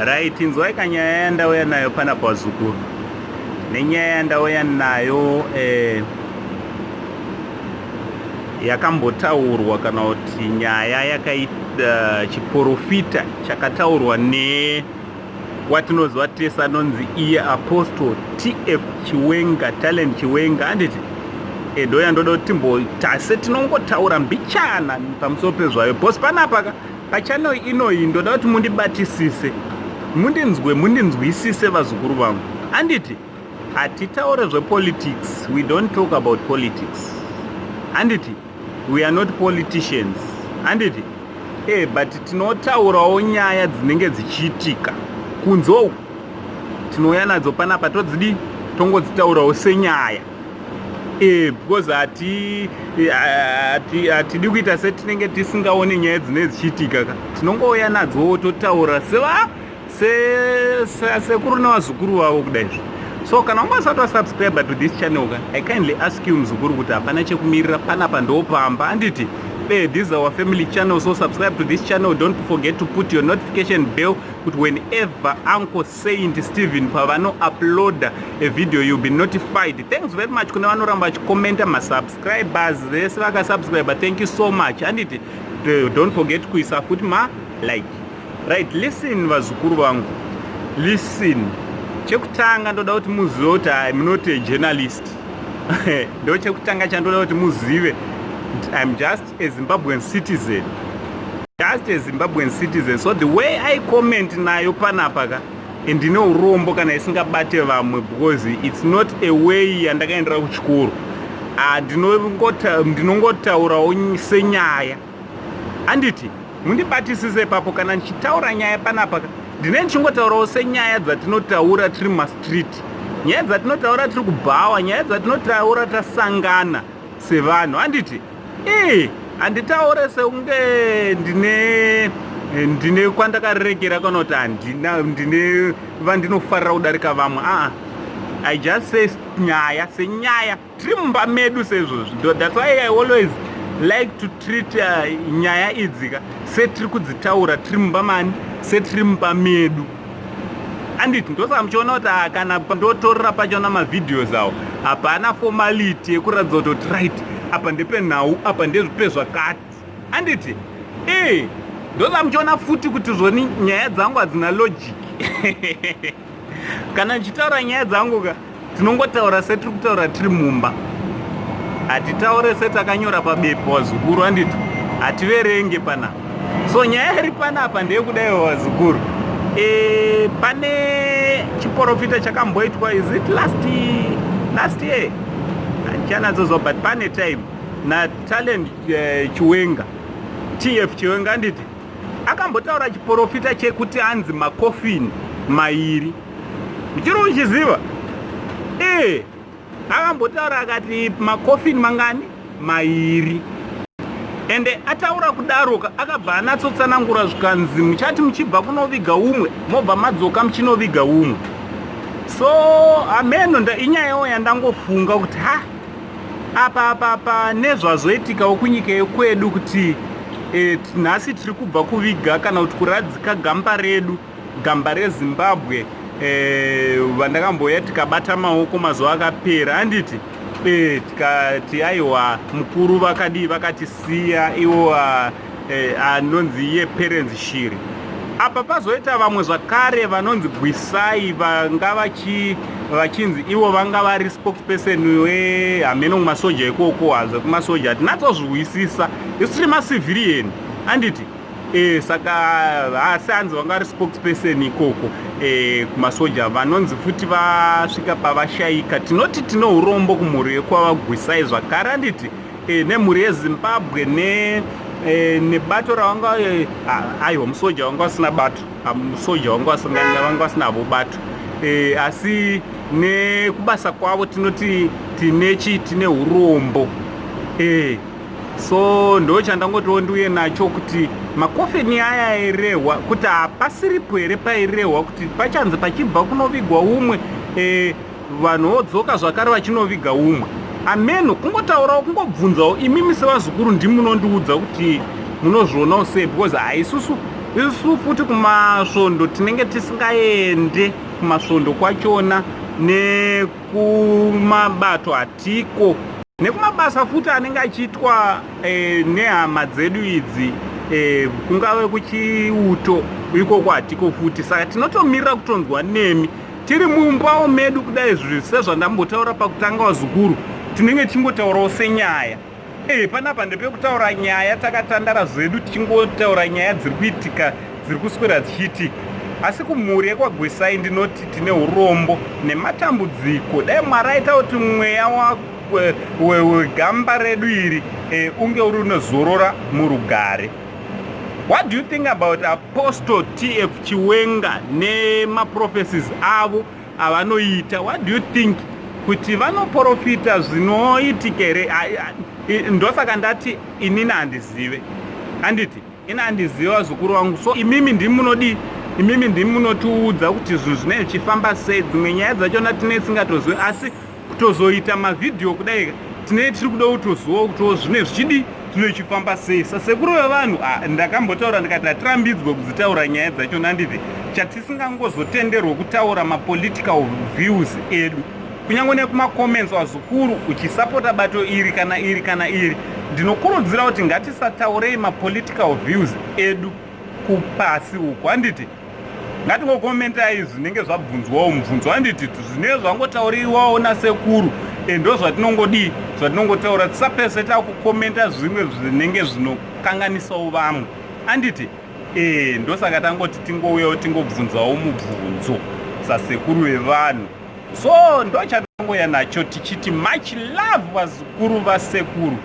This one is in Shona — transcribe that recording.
Right, inzwai kanyaya yandauya nayo panapa vazukuru. Nenyaya yandauya nayo yakambotaurwa kana kuti nyaya yakaita chiporofita chakataurwa ne watinoziva tese anonzi iye Apostle TF Chiwenga, Talent Chiwenga, handiti? Ndo yandoda kuti timbotase tinongotaura mbichana pamusoro pezvayo because panapa ka pachannel inoyi ndoda kuti mundibatisise, mundinzwe, mundinzwisise vazukuru vangu, handiti? Hatitaure zvepolitics, we don't talk about politics, handiti? We are not politicians, handiti? But tinotaurawo nyaya dzinenge dzichiitika kunze uku, tinouya nadzo panapa, todzidi tongodzitaurawo senyaya because hatidi kuita setinenge tisingaone nyaya dzinenge dzichiitika ka. Tinongouya nadzo totaura seva sekuru nevazukuru vavo kudaizvo. So kana unga usati wasubscribe to this channel ka, I kindly ask you muzukuru kuti hapana chekumirira panapa, ndopamba, handiti? This is our family channel, so subscribe to this channel. Don't forget to put your notification bell kuti whenever Uncle Saint Stephen pavano-uploada a video, you'll be notified. Thanks very much kune vanoramba vachikomenta, masubscribers vese vakasubscribe, thank you so much, handiti? Don't forget kuisa futi ma-like. Right, listen vazukuru vangu, listen. Chekutanga ndoda kuti muzive kuti I'm not a journalist. Ndo chekutanga chandoda kuti muzive. I'm just a Zimbabwean citizen, just a Zimbabwean citizen. So the way I comment nayo panapa ka, ndine urombo kana isingabate vamwe because it's not a way yandakaendera kuchikoro. Ndinongotaurawo senyaya, handiti? Mundibatisise ipapo. Kana ndichitaura nyaya panapa, ndine ndichingotaurawo senyaya dzatinotaura tiri mumastreet, nyaya dzatinotaura tiri kubhawa, nyaya dzatinotaura tasangana sevanhu, handiti? Ee, handitaure sekunge ndine kwandakarerekera kana kuti handina ndine vandinofarira kudarika vamwe. Aa, I just say nyaya senyaya tiri mumba medu seizvozvi. That's why I always like to treat nyaya idzika setiri kudzitaura tiri mumba mani, setiri mumba medu, handiti? Ndosaka muchiona kuti kana ndotorera pachona mavideos awo, hapana formality yekuratidza kuti right, apa ndepenhau, apa ndezvepezvakati, handiti? E, ndosaka muchiona futi kuti zvoni nyaya dzangu hadzina logic. Kana ndichitaura nyaya dzangu ka, tinongotaura setiri kutaura tiri mumba, hatitaure setakanyora pabepa wazukuru, handiti? Hativerenge panapa. So nyaya iri panapa ndeyekudaiwa wazukuru. Pane chiprofita chakamboitwa, is it last year? Handichanatsozwa, but pane time naTalent Chiwenga, TF Chiwenga, handiti? Akambotaura chiprofita chekuti anzi makofini mairi. Muchiri uchiziva? E, akambotaura akati makofini mangani? Mairi. Ende ataura kudaroka, akabva anatsotsanangura, zvikanzi muchati muchibva kunoviga umwe, mobva madzoka muchinoviga umwe. So ameno, inyayawo yandangofunga kuti ha, apa nezvazoitikawo kunyika yekwedu kuti nhasi tiri kubva kuviga kana kuti kuradzika gamba redu, gamba reZimbabwe, vandakambouya tikabata maoko mazuva akapera, handiti? Tikati aiwa, mukuru vakadii, vakatisiya iwo anonzi iye Perrance Shiri. Apa pazoita vamwe zvakare vanonzi Gwisai, vanga vachinzi ivo vanga vari spokesperson wehameno kumasoja ikoko. Hazve kumasoja hatinatsozvihwisisa, isu tiri macivilian, handiti? Saka asi hanzi vanga vari spokesperson ikoko kumasoja, vanonzi futi vasvika pavashayika. Tinoti tine urombo kumhuri yekwavaGwisai zvakare, handiti? Nemhuri yeZimbabwe nebato ravanga aiwa, musoja vanga vasina bato, musoja vanga vasinavo bato, asi nekubasa kwavo tinoti tine chi tine urombo. So ndo chandangotiwo ndiuye nacho kuti makofini aya airehwa kuti hapasiripo here pairehwa kuti pachanzi pachibva kunovigwa umwe, vanhu vodzoka zvakare vachinoviga umwe? Ameno, kungotaurawo, kungobvunzawo imimi sevazukuru, ndimunondiudza kuti munozvionawo sei, because haisusu Isu futi kumasvondo tinenge tisingaende kumasvondo kwachona, nekumabato hatiko, nekumabasa futi anenge achiitwa nehama dzedu idzi, kungave kuchiuto ikoko hatiko futi. Saka tinotomirira kutonzwa nemi tiri mumbawo medu. Kudai zvi sezvandambotaura pakutanga, vazukuru, tinenge tichingotaurawo senyaya. Panapa ndepekutaura nyaya, takatandara zvedu tichingotaura nyaya dziri kuitika, dziri kuswera dzichiitika. Asi kumhuri yekwaGwesai ndinoti tine urombo nematambudziko. Dai Mwari aita kuti mweya wegamba redu iri unge uri unozorora murugare. What do you think about Apostle TF Chiwenga nemaprophecies avo avanoita? What do you think, kuti vanoprofita zvinoitika here? Ndosaka ndati inini handizive, handiti? Ini handizive, vazukuru vangu. So imimi ndimi munodii, imimi ndimi munotiudza kuti zvinhu zvinenge zvichifamba sei. Dzimwe nyaya dzachona tinee tisingatozivi, asi kutozoita mavhidhiyo kudai tinee tiri kuda kutozivawo kutiwo zvine zvichidii, zvine zvichifamba sei. Sasekuru vevanhu, ndakambotaura ndikati hatirambidzwe kudzitaura nyaya dzachona, handiti? Chatisingangozotenderwe kutaura mapolitical views edu, kunyange nekumacomments, vazukuru, uchisapota bato iri kana iri kana iri. Ndinokurudzira kuti ngatisataurei mapolitical views edu kupasi uku, handiti? Ngatingokomentai zvinenge zvabvunzwawo mubvunzo, handiti? Zvinenge zvangotauriwawo nasekuru, ndo zvatinongodii, zvatinongotaura. Tisapese takukomenta zvimwe zvinenge zvinokanganisawo vamwe, handiti? Ndosaka tangoti tingouyawo tingobvunzawo mubvunzo sasekuru vevanhu. So ndo chatangoya nacho tichiti much love, vazukuru vasekuru.